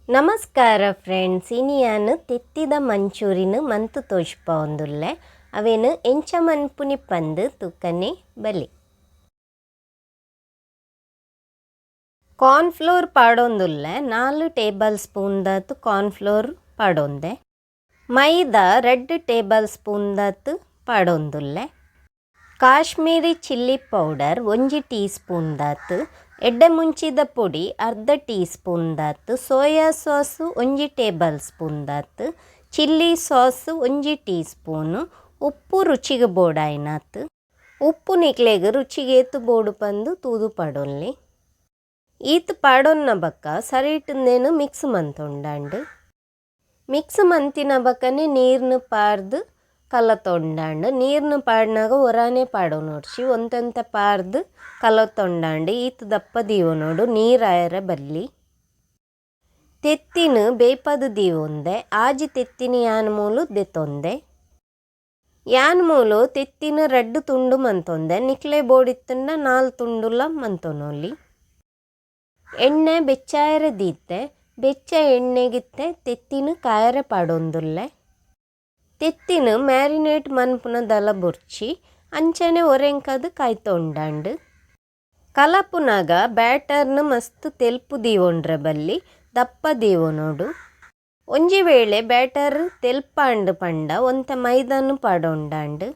ನಮಸ್ಕಾರ ಫ್ರೆಂಡ್ಸ್, ಇನಿಯಾನ್ ತೆತ್ತಿದ ಮಂಚೂರಿನ ಮಂತು ತೋಜ್ಪಾವೊಂದುಲ್ಲೆ. ಅವೇನು ಎಂಚ ಮನ್ಪುನಿ ಪಂದ್ ತೂಕನೆ ಬಲೆ. ಕಾರ್ನ್ಫ್ಲೋರ್ ಪಾಡೊಂದುಲ್ಲೆ. 4 ಟೇಬಲ್ ಸ್ಪೂನ್ ದಾತ್ ಕಾರ್ನ್ಫ್ಲೋರ್ ಪಾಡೊಂದೆ. ಮೈದಾ 2 ಟೇಬಲ್ ಸ್ಪೂನ್ ದಾತ್ ಪಾಡೊಂದುಲ್ಲೆ. Kashmiri chilli powder 1 tea spoon ದಾತ್, ಎಡ್ಡೆ ಮುಂಚಿದ ಪೊಡಿ ಅರ್ಧ ಟೀ ಸ್ಪೂನ್ ದಾತ್, soya sauce 1 table spoon ದಾತ್, chilli sauce 1 tea spoon, ಉಪ್ಪು ರುಚಿಗೆ ಬೋಡಾಯ್ನಾತ್. ಉಪ್ಪು ನಿಕ್ಲೆಗ್ ರುಚಿಗೆ ಏತ್ ಬೋಡು ಪಂದು ತೂದು ಪಾಡೊನ್ಲಿ. ಈತ್ ಪಾಡೊನ್ನ ಬಕ್ಕ ಸರಿಟುಂದೇನು ಮಿಕ್ಸ್ ಮಂತೊಂಡಾಂಡ್. ಮಿಕ್ಸ್ ಮಂತಿನ ಬಕ್ಕನೆ ನೀರ್ನು ಪಾರ್ದು ಕಲತೊಂಡಾಂಡ್. ನೀರ್ನು ಪಾಡ್ನಾಗ ಒರಾನೆ ಪಾಡೊನೊಡ್ಚಿ, ಒಂತೆಂತ ಪಾರ್ದು ಕಲತೊಂಡಾಂಡ್. ಈತ್ ದಪ್ಪ ದೀವೊನೊಡು, ನೀರಾಯರ ಬಲ್ಲಿ. ತೆತ್ತಿನ ಬೇಪದು ದೀವೊಂದೆ. 6 ತೆತ್ತಿನ ಯಾನ್ ಮೂಲು ದೆತ್ತೊಂದೆ. ಯಾನ್ ಮೂಲು ತೆತ್ತಿನ 2 ತುಂಡು ಮಂತೊಂದೆ. ನಿಕ್ಲೆ ಬೋಡಿತ್ತುಂಡ 4 ತುಂಡುಲ ಮಂತೊನೊಲಿ. ಎಣ್ಣೆ ಬೆಚ್ಚಾಯರೆ ದೀತೆ. ಬೆಚ್ಚ ಎಣ್ಣೆಗಿತ್ತೆ ತೆತ್ತಿನ ಕಾಯರೆ ಪಾಡೊಂದುಲ್ಲೆ. ತೆತ್ತಿನ ಮ್ಯಾರಿನೇಟ್ ಮನ್ಪುನ ದಲ ಬೊರ್ಚಿ, ಅಂಚನೆ ಒರೆಂಕದು ಕಾಯ್ತೊಂಡಾಂಡ್. ಕಲಪುನಗ ಬ್ಯಾಟರ್ನ ಮಸ್ತ್ ತೆಲ್ಪು ದೀವೊಂಡ್ರೆ ಬಲ್ಲಿ, ದಪ್ಪ ದೀವೊನೊಡು. ಒಂಜಿ ವೇಳೆ ಬ್ಯಾಟರ್ ತೆಲ್ಪಾಂಡ್ ಪಂಡ ಒಂತೆ ಮೈದಾನು ಪಾಡೊಂಡಾಂಡ್.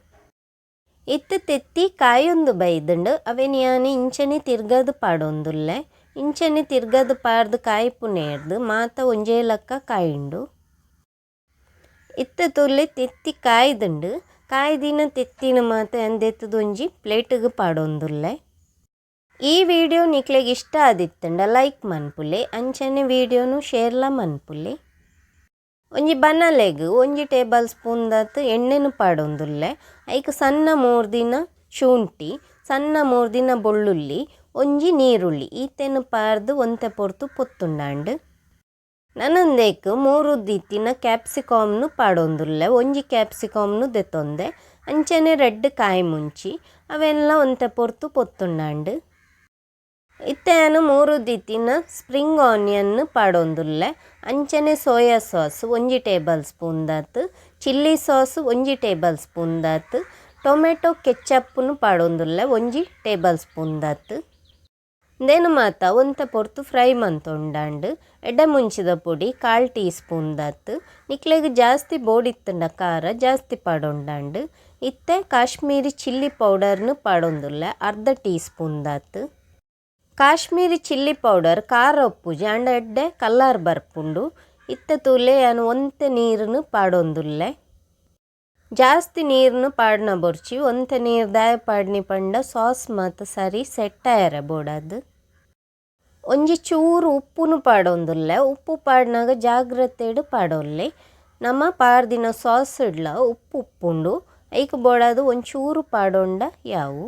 ಇತ್ತೆ ತೆತ್ತಿ ಕಾಯೊಂದು ಬೈದುಂಡು. ಅವೆನ್ ಯಾನ್ ಇಂಚನೆ ತಿರ್ಗದು ಪಾಡೊಂದುಲ್ಲೆ. ಇಂಚನೆ ತಿರ್ಗದು ಪಾಡ್ದು ಕಾಯ್ಪುನೇರ್ದು ಮಾತ ಒಂಜೇ ಲಕ್ಕ ಕಾಯುಂಡು. ಇತ್ತೆ ತೂಲೆ, ತೆತ್ತಿ ಕಾಯ್ದುಂಡು. ಕಾಯ್ದಿನ ತೆತ್ತಿನ ಮಾತ ಯಾನ್ ಒಂಜಿ ಪ್ಲೇಟಿಗೆ ಪಾಡೊಂದುಲ್ಲೆ. ಈ ವಿಡಿಯೋ ನಿಕ್ಲೆಗ್ ಇಷ್ಟ ಆದಿತ್ತುಂಡ ಲೈಕ್ ಮನ್ಪುಲೆ, ಅಂಚನೆ ವಿಡಿಯೋನು ಶೇರ್ಲ ಮನ್ಪುಲೆ. ಒಂಜಿ ಬನಲೆಗ್ 1 ಟೇಬಲ್ ಸ್ಪೂನ್ ದಾತ್ ಎಣ್ಣೆನು ಪಾಡೊಂದುಲ್ಲೆ. ಐಕ್ ಸಣ್ಣ ಮೂರ್ದಿನ ಶುಂಠಿ, ಸಣ್ಣ ಮೂರ್ದಿನ ಬೊಳ್ಳುಳ್ಳಿ, ಒಂಜಿ ನೀರುಳ್ಳಿ ಈತೆನ್ ಪಾರ್ದು ಒಂತೆ ಪೊರ್ತು ಪೊತ್ತುಂಡಾಂಡ್. ನನಂದೇಕ್ 3 ದಿತ್ತಿನ ಕ್ಯಾಪ್ಸಿಕಮ್ನು ಪಾಡೊಂದುಲ್ಲೆ. ಒಂಜಿ ಕ್ಯಾಪ್ಸಿಕಮ್ನು ದೆತ್ತೊಂದೆ. ಅಂಚನೆ 2 ಕಾಯಿ ಮುಂಚಿ, ಅವೆಲ್ಲ ಒಂತೆ ಪೊರ್ತು ಪೊತ್ತುಂಡಾಂಡ್. ಇತ್ತೆ ಯಾನ್ 3 ದಿತ್ತಿನ ಸ್ಪ್ರಿಂಗ್ ಆನಿಯನ್ ಪಾಡೊಂದುಲ್ಲೆ. ಅಂಚನೆ soya sauce 1 table spoon ದಾತ್, chilli sauce 1 table spoon ದಾತ್, ಟೊಮೆಟೊ ಕೆಚಪ್ನು ಪಾಡೊಂದುಲ್ಲೆ 1 ಟೇಬಲ್ ಸ್ಪೂನ್ ದಾತ್. ಇಂದೆನ್ ಮಾತ ಒಂತೆ ಪೊರ್ತು ಫ್ರೈ ಮಂತೊಂಡಾಂಡ್. ಎಡ್ಡೆ ಮುಂಚಿದ ಪೊಡಿ 1/4 ಟೀ ಸ್ಪೂನ್ ದಾತ್. ನಿಕ್ಲೆಗ್ ಜಾಸ್ತಿ ಬೋಡಿತ್ತುಂಡ ಖಾರ ಜಾಸ್ತಿ ಪಾಡೊಂಡಾಂಡ್. ಇತ್ತೆ ಕಾಶ್ಮೀರಿ ಚಿಲ್ಲಿ ಪೌಡರ್ನು ಪಾಡೊಂದುಲ್ಲೆ ಅರ್ಧ ಟೀ ಸ್ಪೂನ್ ದಾತ್. ಕಾಶ್ಮೀರಿ ಚಿಲ್ಲಿ ಪೌಡರ್ ಖಾರ ಉಪ್ಪುಜಿ, ಆಂಡ ಎಡ್ಡೆ ಕಲರ್ ಬರ್ಪುಂಡು. ಇತ್ತೆ ತೂಲೆ, ಯಾನ್ ಒಂತೆ ನೀರುನು ಪಾಡೊಂದುಲ್ಲೆ. ಜಾಸ್ತಿ ನೀರ್ನು ಪಾಡ್ನ ಬೊರ್ಚಿ. ಒಂತೆ ನೀರು ದಾಯ ಪಾಡ್ನಿ ಪಂಡ ಸಾಸ್ ಮಾತ ಸರಿ ಸೆಟ್ ಆಯರೆ ಬೋಡಾದ್. ಒಂಜಿ ಚೂರು ಉಪ್ಪುನು ಪಾಡೊಂದುಲ್ಲೆ. ಉಪ್ಪು ಪಾಡ್ನಾಗ ಜಾಗ್ರತೆಡ್ ಪಾಡೊನ್ಲೆ. ನಮ ಪಾಡ್ದಿನ ಸಾಸ್ ಇಡ್ಲ ಉಪ್ಪು ಉಪ್ಪುಂಡು. ಐಕ್ ಬೋಡಾದ್ ಒಂಚೂರು ಪಾಡೊಂಡ ಯಾವು.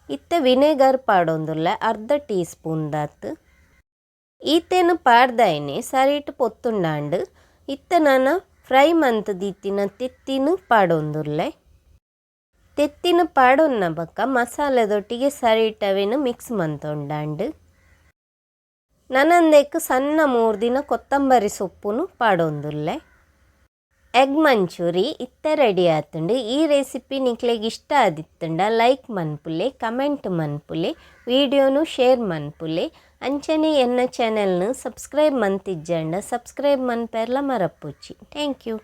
ಇತ್ತೆ ವಿನೆಗರ್ ಪಾಡೊಂದುಲ್ಲೆ ಅರ್ಧ ಟೀ ಸ್ಪೂನ್ ದಾತ್. ಈತೆನ್ ಪಾಡ್ದಾಯ್ನೆ ಸರಿಟ್ ಪೊತ್ತುಂಡಾಂಡ್. ಇತ್ತೆ ನನ ಫ್ರೈ ಮಂತ್ ದೀತಿನ ತೆತ್ತಿನ ಪಾಡೊಂದುಲ್ಲೆ. ತೆತ್ತಿನ ಪಾಡೊನ್ನ ಬೊಕ್ಕ ಮಸಾಲೆದೊಟ್ಟಿಗೆ ಸರಿಟ್ ಅವೆನ್ ಮಿಕ್ಸ್ ಮಂತೊಂಡಾಂಡ್. ನನಂದೆಕ್ ಸಣ್ಣ ಮೂರ್ದಿನ ಕೊತ್ತಂಬರಿ ಸೊಪ್ಪುನು ಪಾಡೊಂದುಲ್ಲೆ. ಎಗ್ ಮಂಚೂರಿ ಇತ್ತೆ ರೆಡಿ ಆತುಂಡು. ಈ ರೆಸಿಪಿ ನಿಕ್ಲೆಗ್ ಇಷ್ಟ ಆದಿತ್ತುಂಡ ಲೈಕ್ ಮನ್ಪುಲೆ, ಕಮೆಂಟ್ ಮನ್ಪುಲೆ, ವಿಡಿಯೋನು ಶೇರ್ ಮನ್ಪುಲೆ. ಅಂಚನೆ ಎನ್ನ ಚಾನೆಲ್ನು ಸಬ್ಸ್ಕ್ರೈಬ್ ಮಂತಿಜ್ಜಂಡ ಸಬ್ಸ್ಕ್ರೈಬ್ ಮನ್ಪೆರ್ಲ ಮರಪುಚಿ. Thank you.